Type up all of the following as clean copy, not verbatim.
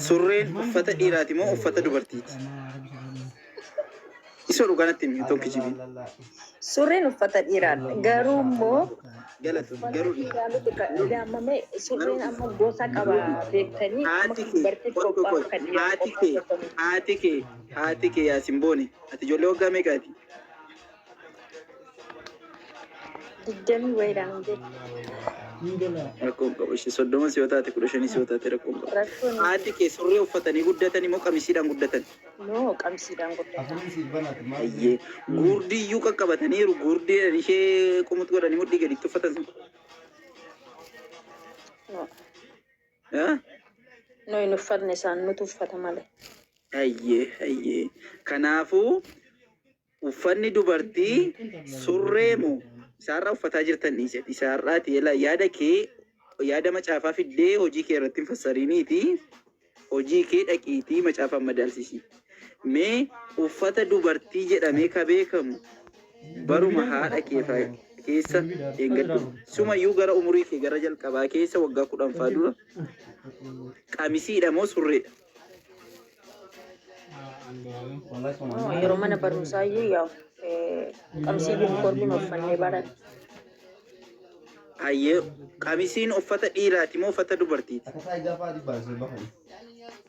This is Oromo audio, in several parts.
Surreen uffata dhiiraati moo uffata dubartiiti? Isoo dhugaa natti himi otoo hin kijibiin. Surreen uffata dhiiraadha. Garuu immoo Galatoomi uffata garuu dhiiraa miti kan ilaammame garuu surreen amma gosa qaba beektanii amma haati kan kee dubartiif qoy qoy qophaa'u qoy kan dhiiraaf haati qophaa'u kee tokko miti. haati kee haati kee yaasin boone ati ijoollee waggaa meeqaati? Digdamii wayiidhaan jechuudha. Rakkoon qabu ishee 30 si yoo taate 15 si yoo taate rakkoon qabu. Rakkoon hin Haati jiru. kee surree uffatanii guddatanii moo qamisiidhaan guddatan? No qamsiidhaan guddatan. Ayyee guurdii iyyuu qaqqabataniiru guurdiidhaan ishee qumut godhanii mudhii gaditti uffatan sun. No. Ah? No hin uffatne isaan nutu uffata malee. Ayyee ayyee kanaafuu Uffanni dubartii surree moo isa har'a uffataa jirtan dhiisi ati isa har'aati ela yaada kee yaada macaafaa fiddee hojii kee irratti hin fassariniiti hojii kee dhaqiitii macaafaan madaalsisi mee uffata dubartii jedhamee ka beekamu baruma haadha kee faa keessa dheengadduma sumayyuu gara umurii kee gara jalqabaa keessa waggaa 10 faa dura qamisiidha moo surreedha? No, yeroo mana barumsaa iyyuu yaa'u qamsii yuunifoormii uffannee baran. Hayyee qamisiin uffata dhiiraati moo uffata dubartiiti?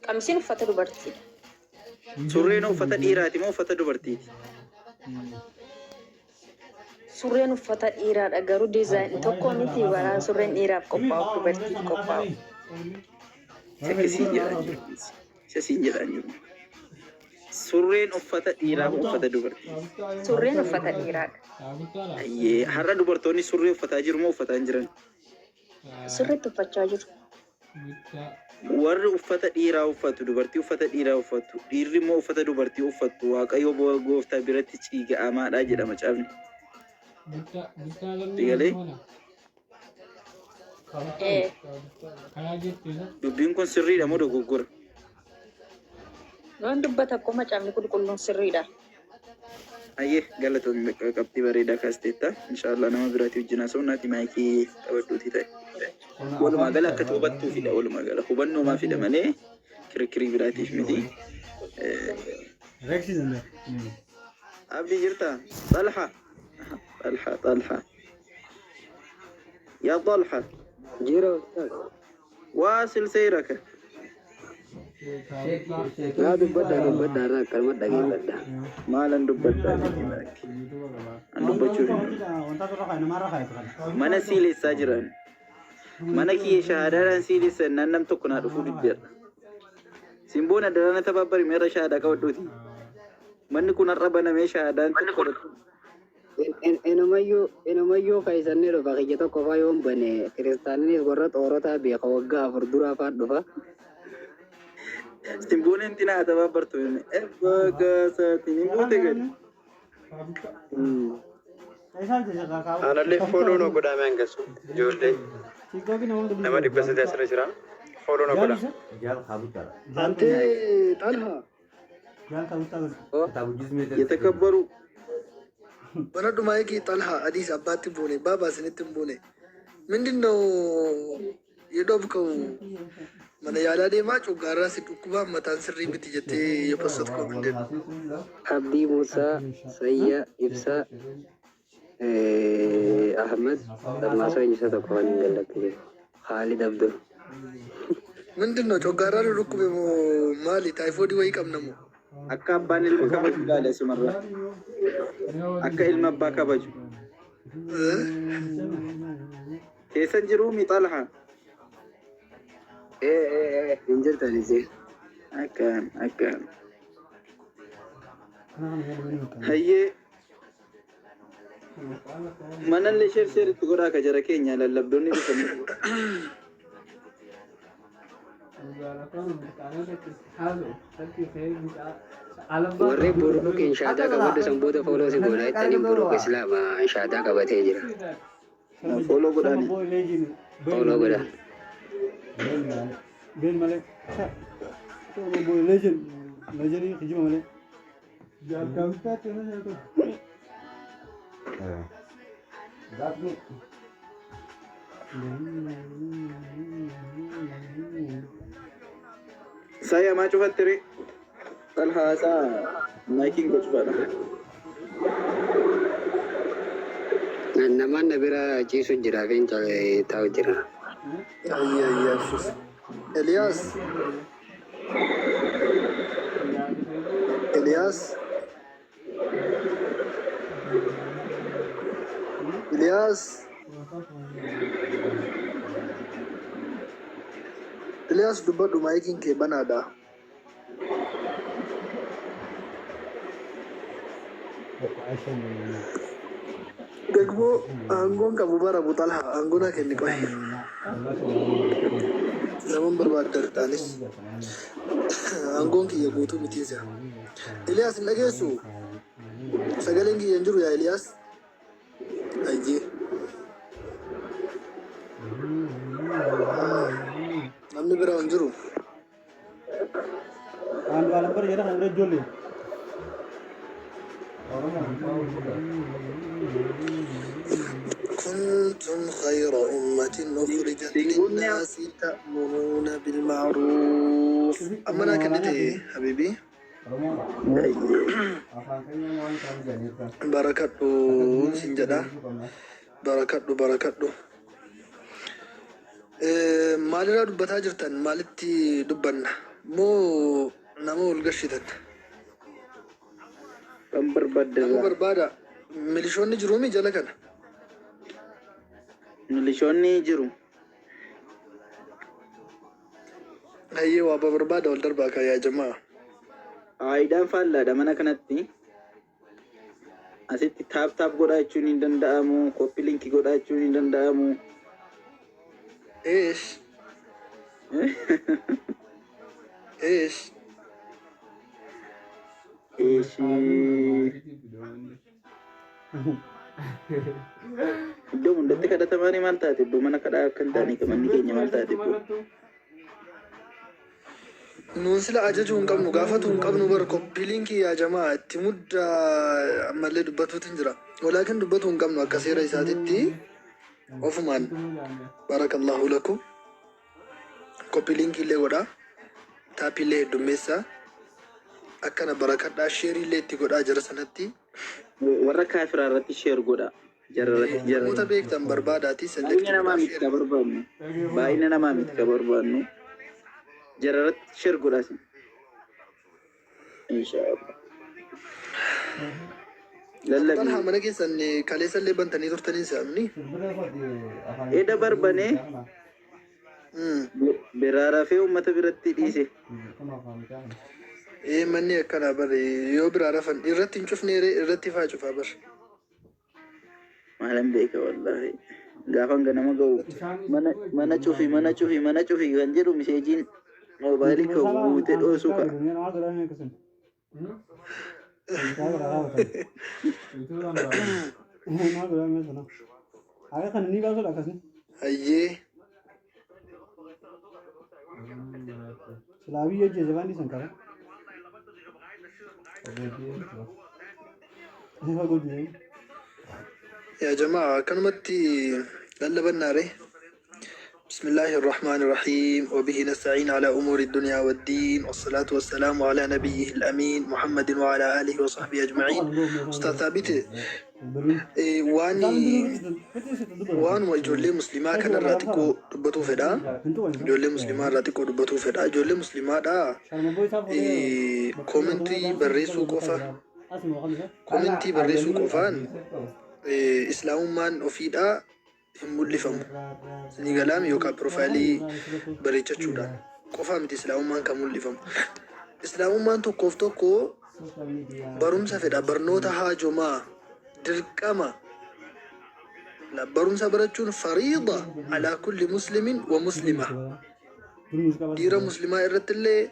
Qamisiin uffata dubartiidha. Surreen uffata dhiiraati moo uffata dubartiiti? Surreen uffata dhiiraadha garuu design tokko miti baraa surreen dhiiraaf qophaa'uuf dubartiif qophaa'u. Isa akka siin jedhaan jiru. Isa siin jedhaan jiru. Surreen uffata dhiiraa moo uffata dubartiiti? Surreen uffata dhiiraadha. Hayyee har'a dubartoonni surree uffataa jiru moo uffataa hin jiran? Sirriitti uffachaa jiru. Warri uffata dhiiraa uffatu, dubartii uffata dhiiraa uffattu, dhiirri immoo uffata dubartii uffattu Waaqayyo gooftaa biratti ciiga'amaadha jedha macaafni. Si galee? Ee. Dubbiin kun sirriidha moo dogoggora? Noon dubbata akkoo macaafni qulqulluun sirriidha. Hayyee galatoomi bakka qabxii bareedaa kaasteetta. Inshaallah nama biraatii wajjin haasofna ati maayikii qabadhuutii ta'i. Walumaa gala akka hubattuufidha walumaa gala hubannoomaa fida malee kirikkirii biraatiif miti. Abdii jirta? Xalha. Xalha Xalha. Yaa Xalha. Jira ustaz. Waasil seyraka. Naa dubbadhaa dubbadhaa irraa akkanuma dhageeffadha. Maalan dubbadhaa jedhee barakki. An dubbachuuf hin dhufe. Mana siilessaa jiran. Mana kiyya shahaadaadhaan siilessa jennaan nam tokko naa dhufuu diddeerra. Simboon adaraa na tabaabbari meerra shahaadaa qabadhuuti. Manni kun har'a banamee shahaadaan tokko irratti Inumayyuu inumayyuu keessan ni dhufa kiyya tokko faa yoon bane kiristaaninis warra xoorotaa beeka waggaa 4 duraa faa dhufa. Simboon inti naa tabaabbartu ebbaa gaasaatiin hin buute gadi. Anallee follow na godhaa mee hangasu ijoollee nama 300 asirra jira follow na godhaa. Ante Xalha. Yetakabbaru. Banadhu maayikii Xalha adiis abbaatti hin buune baabaa isinitti hin buune. Mindin ነው የዶብከው mana yaalaa deemaa cuggaarraa si dhukkubaa mataan sirrii miti jettee የፖሰትከው ምንድን ነው? Abdii Muusaa Sayya Ibsaa Ahmad Lammaasoo eenyu isa tokko kan hin gallakkisiif Khaalid Abdul. ምንድን ነው ጮጋራ nu dhukkube moo maali taayifoodii wayii qabna moo Akka abbaan ilma kabaju ilaali asumarraa. Akka ilma abbaa kabaju. Keessan jiruu mi Xalha? Ee ee ee hin jirtan isin. Akkaan akkaan. Hayyee Manallee sheer sheer itti godhaa ka jara keenya lallabdoonni dhufanii. Warri buruukiin shaadaa qabadhu san booda fooloo si goona jettaniin buruuk islaama shaadaa qabatee jira. Fooloo godhaani. Fooloo godhaa. Saya maa cufatte ree? Xalhaa isaa maayikiin koo cufaadha. Namaan na bira ciisu jira fi taa'u jira. Ayyee ayyee abshir. Eliyaas. Eliyaas. Eliyaas. Eliyaas, dubbadhu, maayikiin kee banaadha. ደግሞ aangoon qabu bara Abu Talha aangoo naa kenni qoy. Naman barbaaddan ta'anis aangoon kiyya guutuu mitiisa. Eliyaas, hin dhageessu? Sagaleen kiyya hin jiru yaa Eliyaas? Ayyee. Namni biraa hin jiru. Andu'aalam bara jedha kan bira ijoollee. كنتم خير أمة أخرجت للناس تأمرون بالمعروف. أما أنا كنت حبيبي barakadhu sin jedha, barakadhu, barakadhu. Maalirraa dubbataa jirtan? Maalitti dubbanna moo nama wal gashitan? Kan Nama barbaadderraa. Barbaada, milishoonni jiruumi jala kana. Milishoonni jiru. Hayyee, waa barbaada, wal darbaa kaa yaa jamaa. Aayidaan faallaadha mana kanatti. Asitti tap tap godhaa jechuun hin danda'amu. Copy link godhaa jechuun hin danda'amu. ايش ايش؟ Eeshi. Iddoo hundatti kadhatamaanii maal taate? Iddoo mana kadhaa akka hin taane manni keenya maal taate iddoo? Nuun sila ajajuu hin qabnu, gaafatu hin qabnu bar. Copy link yaa jamaa itti muddaa, ammallee dubbatuutu hin jira, walaakin dubbatu hin qabnu akka seera isaatitti ofumaan. Barakallahu lakum, copy link illee godhaa, tap illee heddummeessaa, akkana barakadhaa, share illee itti godhaa jara sanatti. Warra kaafiraa irratti share godha. Jara irratti jara. Namoota beektan barbaadaati select Baay'ina namaa godhaa miti share. ka barbaannu. Baay'ina namaa miti ka barbaannu. Jara irratti share godhaa isin. Inshaallah. Talhaa, Lallabi. mana keessan kaleessa illee bantanii turtanii saamni. Eda barbanee biraa rafee uummata biratti dhiise. Ee, manni akkanaa bare, yoo biraa rafan irratti hin cufne irratti faa cufaa bar. Maalan beeka wallaahi. Gaafan ganama ga'u mana mana cufi, mana cufi, mana cufi kan jedhu messageiin moobaayilii kan guutee dhoosuu ka'a. Hayyee. Silaa biyya hojii jabaan dhiisan qaba. Fagoo jiru. Yaa jamaa, akkanumatti lallabannaare. بسم الله الرحمن الرحيم، وبه نستعين على أمور الدنيا والدين، والصلاة والسلام على نبيه الأمين محمد وعلى آله وصحبه أجمعين. أستاذ ثابت، waani waanuma ijoollee muslimaa kanarraa xiqqoo dubbatuu fedha. Ijoollee muslimaa irraa xiqqoo dubbatuu fedha. Ijoollee muslimaadha. Commentii barreessuu qofa, commentii barreessuu qofaan islaamummaan ofiidhaa hin mul'ifamu. Ni galaam yookaan profileii bareechachuudhaan qofaa miti islaamummaan kan mul'ifamu. Islaamummaan tokkoof tokko barumsa fedha. Barnoota haajomaa dirqama. Barumsa barachuun fariida alaa kulli muslimin wa muslima. Dhiira muslimaa irratti illee,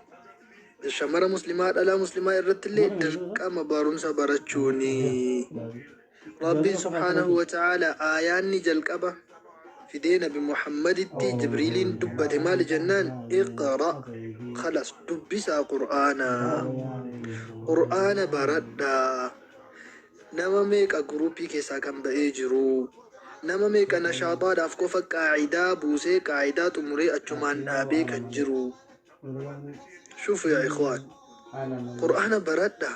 shamara muslimaa, dhalaa muslimaa irratti illee dirqama barumsa barachuuni. Rabbiin subhaanahu wa ta'ala aayaanni jalqaba fidee Nabi Muhammaditti Jibriiliin dubbate maali jennaan, iqra, khalas, dubbisaa Qur'aanaa, Qur'aana baradhaa. Nama meeqa groupii keessaa kan ba'ee jiru? Nama meeqa nashaaxaadhaaf qofa qaacidaa buusee, qaacidaa xumuree achumaan dhaabee kan jiru? Shuufu yaa ikhwaan. Qur'aana baradhaa.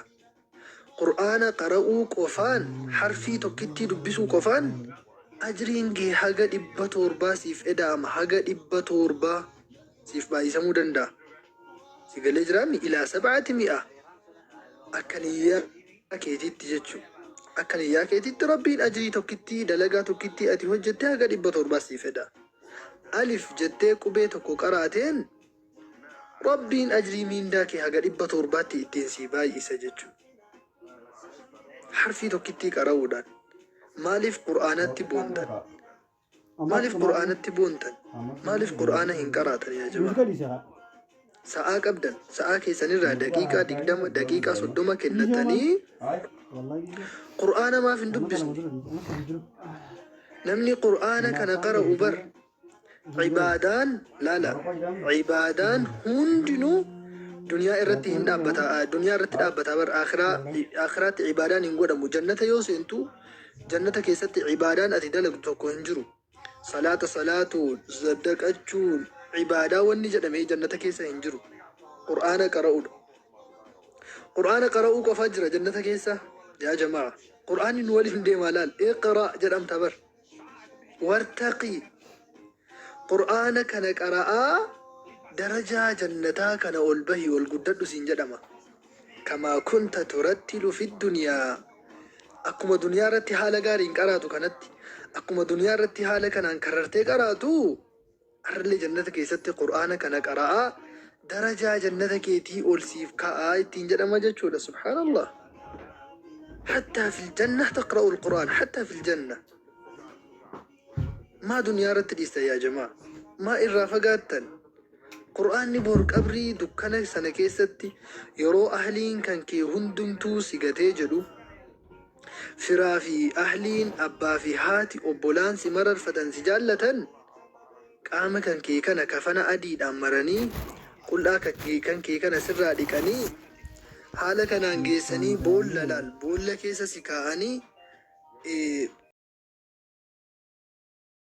Qur'aana qara'uu qofaan harfii tokkittii dubbisuu qofaan ajriin kee haga 700 siif eda'ama haga 700 siif baay'isamuu danda'a. Si galee jiraami ilaa sab'ati mi'a akka niyyaa keetiitti jechuudha. Akka niyyaa keetiitti Rabbiin ajrii tokkittii dalagaa tokkittii ati hojjette haga 700 siif eda'a. Alif jettee qubee tokko qaraateen Rabbiin ajrii miindaa kee haga 700tti ittiin sii baay'isa jechuudha. Harfii tokkittii qara'uudhaan. Maaliif Qur'aanatti boontan? Maaliif Qur'aanatti boontan? Maaliif Qur'aana hin qaraatan yaa jamaa? Sa'aa qabdan, sa'aa keessanirraa daqiiqaa 20, daqiiqaa 30 kennatanii Qur'aana maaf hin dubbisne? Namni Qur'aana kana qara'u bar Ibaadaan laala ibaadaan hundinuu duniyaa irratti hin dhaabbata duniyaa irratti dhaabbata bar akhiraa akhiraatti ibaadaan hin godhamu jannata yoo seentu jannata keessatti ibaadaan ati dalagdu tokko hin jiru salaata salaatuun saddaqachuun ibaadaa wanni jedhamee jannata keessa hin jiru qur'aana qara'uudha qur'aana qara'uu qofaa jira jannata keessa yaa jamaa qur'aanni nu waliin deemaa laal iqra jedhamta bar Wartaqii, Qur'aana kana qara'aa darajaa jannataa kana ol bahi ol guddadhu siin jedhama. Kamaa kunta turattilu fidduniyaa, akkuma duniyaa irratti haala gaariin qaraatu kanatti, akkuma duniyaa irratti haala kanaan karartee qaraatu, arrallee jannata keessatti Qur'aana kana qara'aa darajaa jannata keetii ol siif ka'aa ittiin jedhama jechuudha. Subhaanallah. Hattaa fil jannah taqra'ul Qur'aan hattaa fil jannah. Maa duniyaa irratti dhiistan yaa jamaa? Maa irraa fagaattan? Qur'aanni bor qabrii dukkana sana keessatti yeroo ahliin kan kee hundumtuu si gatee jedhu firaa fi ahliin abbaa fi haati obbolaan si mararfatan si jaallatan qaama kan kee kana kafana adiidhaan maranii qul'aa kan kee kana sirraa dhiqanii haala kanaan geessanii boolla laal boolla keessa si kaa'anii